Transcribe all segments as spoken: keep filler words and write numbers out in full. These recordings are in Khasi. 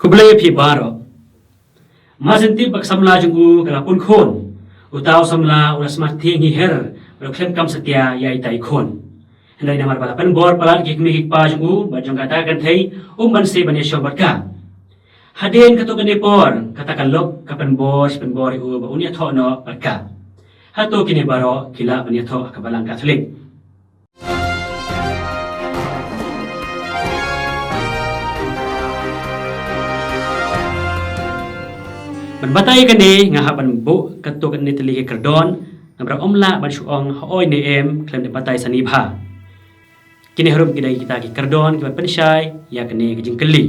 Khublei ïa phi baroh. Mar shen tip ba ka samla jong u ka la pun khun. Uta u samla u la smat thieng hi her, u la khlem kam satia ïa ita i khun. Hynrei namar ba la pynbor palat ki kmie ki kpa jong u bad jong kata ka kynthei, um ban sngewbha ban ïashong bad ka. Hadien katto katne por, kata ka lok ka pynbor shi pynbor ïa u ba un ïathoh noh bad ka. Hato kine baroh ki lah ban ïathoh ha ka Balang Katholik? Ban batai ïa kane nga hap ban buh katto katne tylli ki kyrdon, namar ym lah ban shu ong hooid ne em khlem da batai sani bha. Kine harum ki dei kita ki kyrdon kiba pynshai ïa kane ka jingkylli.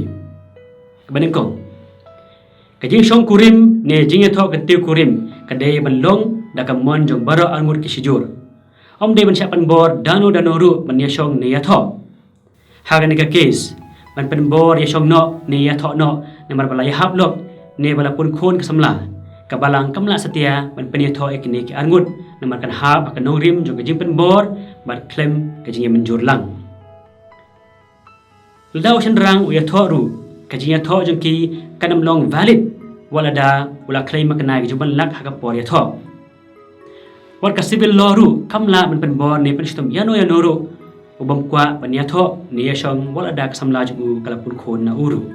Kaba nyngkong, ka jingshong kurim ne jingïathoh kyntiew kurim ka dei ban long da ka mon jong baroh arngut ki shijur. Ym dei ban shah pynbor da uno da uno ruh ban ïashong ne ïathoh. Ha kane ka case, ban pynbor ïashong noh ne ïathoh noh namar ba la ïahap lok ne ba la pun khun ka samla, ka Balang kam lah satia ban pynïathoh ïa kine ki arngut namar kan hap ha ka nongrim jong ka jingpynbor bad khlem ka jingïamynjur lang. Lada u shynrang u ïathoh ruh, ka jingïathoh jong ki kan ym long valid wat lada u la claim ïa kane ka jingpynlak ha ka por ïathoh. Wat ka civil law ruh kam lah ban pynbor ne pynshitom ïano ïano ruh u bym kwah ban ïathoh ne ïashong wat lada ka samla jong u ka la pun khun na u ruh.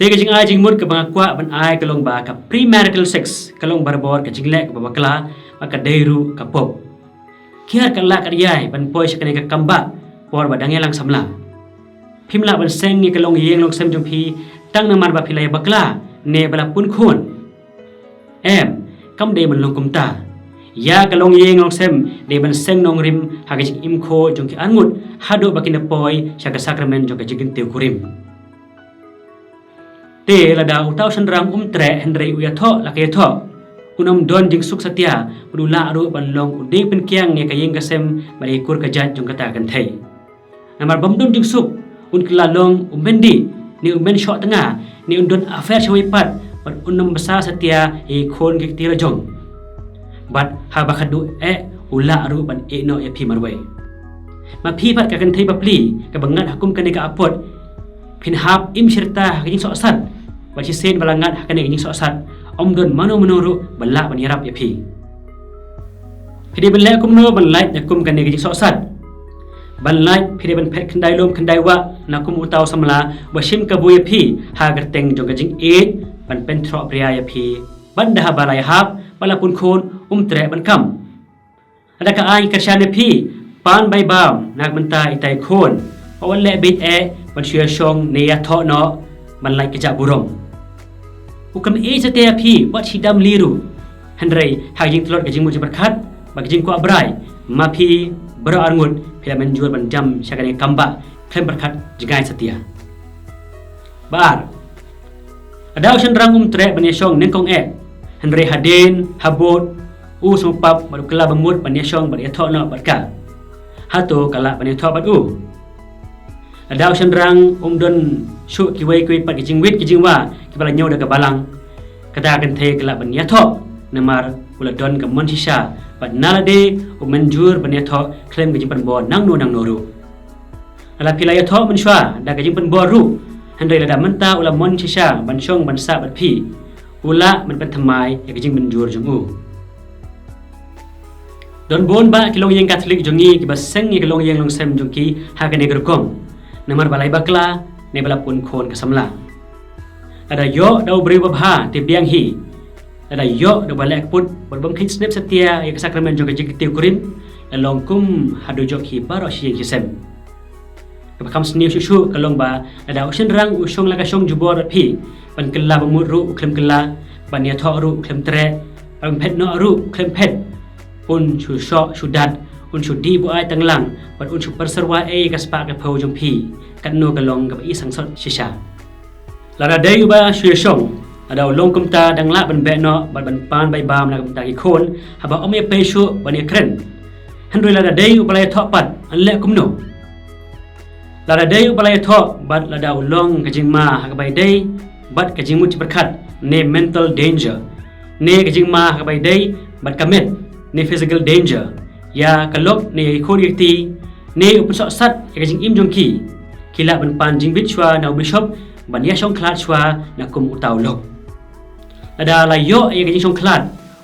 Te ka jingai jingmut kaba nga kwah ban ai ka long ba ka premarital sex ka long barabor ka jingleh kaba bakla, ba ka dei ruh ka pop. Kiar ka lah ka dei ban poi sha kane ka kambah por ba dang ïalang samla. Phim lah ban seng ïa ka longïing longsem jong phi tang namar ba phi la ïabakla ne ba la pun khun. Em, kam dei ban long kumta. Ïa ka longïing longsem dei ban seng nongrim ha ka jingim khuid jong ki arngut haduh ba kin da poi sha ka sakramen jong ka jingkyntiew kurim. Te lada uta u shynrang um treh hynrei u ïathoh la ka ïathoh, un ym don jingsuk satia, un u lah ruh ban long u dei pynkiang ïa ka ïing ka sem bad ïa ka kur ka jait jong kata ka kynthei. Namar bym don jingsuk, un kylla long u myndih ne u mynshoh tnga ne un don affair shawei pat bad un ym bsa satia ïa ki khun ki kti la jong. Bad haba khadduh eh u lah ruh ban ïeh noh ïa phi marwei. Ma phi pat ka kynthei bapli kaba ngat ha kum kane ka apot, phin hap im shirta ha ka jingsohsat. Bad shisien ba la ngat ha kane ka jingsohsat, ym don mano mano ruh ba lah ban ïarap ïa phi. Phi dei ban leh kumno ban lait na kum kane ka jingsohsat? Ban lait phi dei ban phet khyndai lum khyndai wah na kum uta u samla ba shim kabu ïa phi ha ka kyrteng jong ka jingïeit ban pyntroh pria ïa phi. Ban da haba la ïahap ba la pun khun um treh ban kam. Lada ka aiñ kyrshan ïa phi, pan bai bam na ka bynta ita i khun. Wat leh beit eh ban shu ïashong ne ïathoh noh ban lait kjat burom. U kam ïeit satia ïa phi wat shi dam li ruh. Hynrei ha ka jingtlot ka jingmut jingpyrkhat bad ka jingkwah brai, ma phi baroh arngut phi la mynjur ban jam sha kane ka kambah khlem pyrkhat jngai satia. Ba ar, lada u shynrang um treh ban ïashong nyngkong eh, hynrei hadien habud u sngewpap bad u kylla bamut ban ïashong bad ïathoh noh bad ka, hato ka lah ban ïathoh bad u? Lada u shynrang um don shuh kiwei kiwei pat ki jingwit ki jingwa kiba la ñiew da ka balang, kata ka kynthei ka lah ban ïathoh namar u la don ka mon shisha bad na lade u mynjur ban ïathoh khlem ka jingpynbor nangno nangno ruh. Lada phi la ïathoh mynshuwa da ka jingpynbor ruh, hynrei lada mynta u la mon shisha ban shong ban sah bad phi, u lah ban pynthymmai ïa ka jingmynjur jong u. Don bun bah ki longïing Katholik jong ngi kiba seng ïa ka longïing longsem jong ki ha kane ka rukom, namar ba la ïabakla ne ba la pun khun ka samla. Lada ïoh da u briew babha te biang hi. Lada ïoh da uba leh ka put bad bym kheiñ snep satia ïa ka sakramen jong ka jingkyntiew kurim, la long kum ha dujok hi baroh shi ïing shi sem. Kaba kham sniew shuh shuh ka long ba lada u shynrang u shong la ka shong jubor bad phi, ban kylla bamut ruh u khlem kylla, ban ïathoh ruh u khlem treh, ban phet noh ruh u khlem phet, un shu shoh shu dat, un shu dih buaid tang lang bad un shu pyrshah ei ka spah ka phew jong phi, katno ka long kaba i sangsot shisha. Lada dei uba shu ïashong, lada u long kumta dang lah ban beh noh bad ban pan bai bam na ka bynta ki khun haba ym ïapei shuh ban ïakren. Hynrei lada dei uba la ïathoh pat, yn leh kumno? Lada dei uba la ïathoh bad lada u long ka jingma ha kaba ïadei bad ka jingmut jingpyrkhat ne mental danger, ne ka jingma ha kaba ïadei bad ka met ne physical danger ïa ka lok ne ïa ki khun ki kti, ne u pynsohsat ïa ka jingim jong ki, Ki lah ban pan jingbit shuwa na u bishop ban ïa shongkhlad shuwa na kum uta u lok. Lada la ïoh ïa ka jingshongkhlad,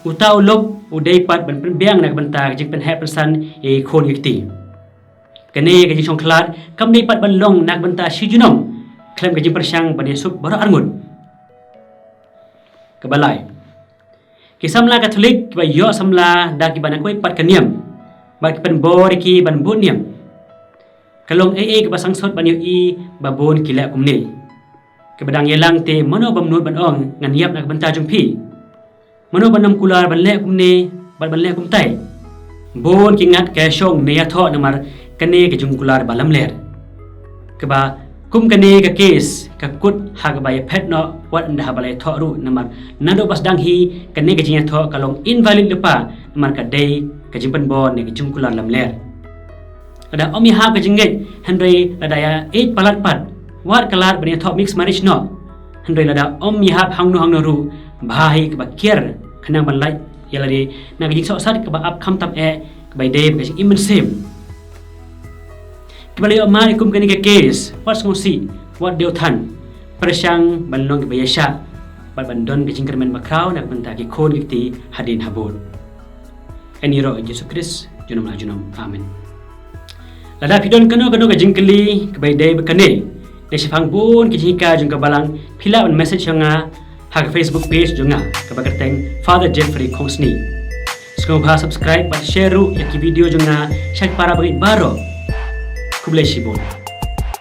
uta u lok u dei pat ban pynbiang na ka bynta ka jingpynheh pynsan ïa ki khun ki kti. Kane ka jingshongkhlad kam dei pat ban long na ka bynta shi junom, khlem ka jingpyrshang ban ïasuk baroh arngut. Kaba lai, ki samla Katholik kiba ïoh samla da kiba na kawei pat ka niam, bad ki pynbor ïa ki ban bud niam. Ka long ei ei kaba sangsot ban ïohi ba bun ki leh kumne. Kaba dang ïalang te mano bym nud ban ong ngan ïap na ka bynta jong phi. Mano ban ym kular ban leh kumne bad ban leh kumtai. Bun ki ngat ka shong ne ïathoh namar kane ka jingkular ba lamler. Kaba kum kane ka case ka kut ha kaba ïaphet noh wat ynda haba la ïathoh ruh namar naduh ba sdang hi kane ka jingïathoh ka long invalid lypa namar ka dei ka jingpynbor ne ka jingkular lamler. Lada ym ïahap ka jingngeit hynrei lada ïa ïeit palat pat, wat ka lad ban ïathoh mixed marriage noh. Hynrei lada ym ïahap hangno hangno ruh, bha hi kaba kiar khnang ban lait ïa lade na ka jingsohsat kaba ap khamtam eh, kaba ïadei bad ka jingim mynsiem. Kiba la ïoh mad ïa kum kane ka case, wat sngewsih, wat dewthan, pyrshang ban long kiba ïaishah bad ban don ka jingkyrmen bakhraw na ka bynta ki khun ki kti hadien habud. Yn ïaroh ïa u Jisu Khrist junom la junom. Amen. Lada phi don kano kano ka jingkylli kaba ïadei bad kane ne shaphang bun ki jinghikai jong ka Balang, phi lah ban message ïa nga ha ka Facebook page jong nga kaba kyrteng Father Jeffrey Khongsni. Sngewbha subscribe bad share ruh ïa ki video jong nga sha ki para bangeit baroh. Khublei shibun.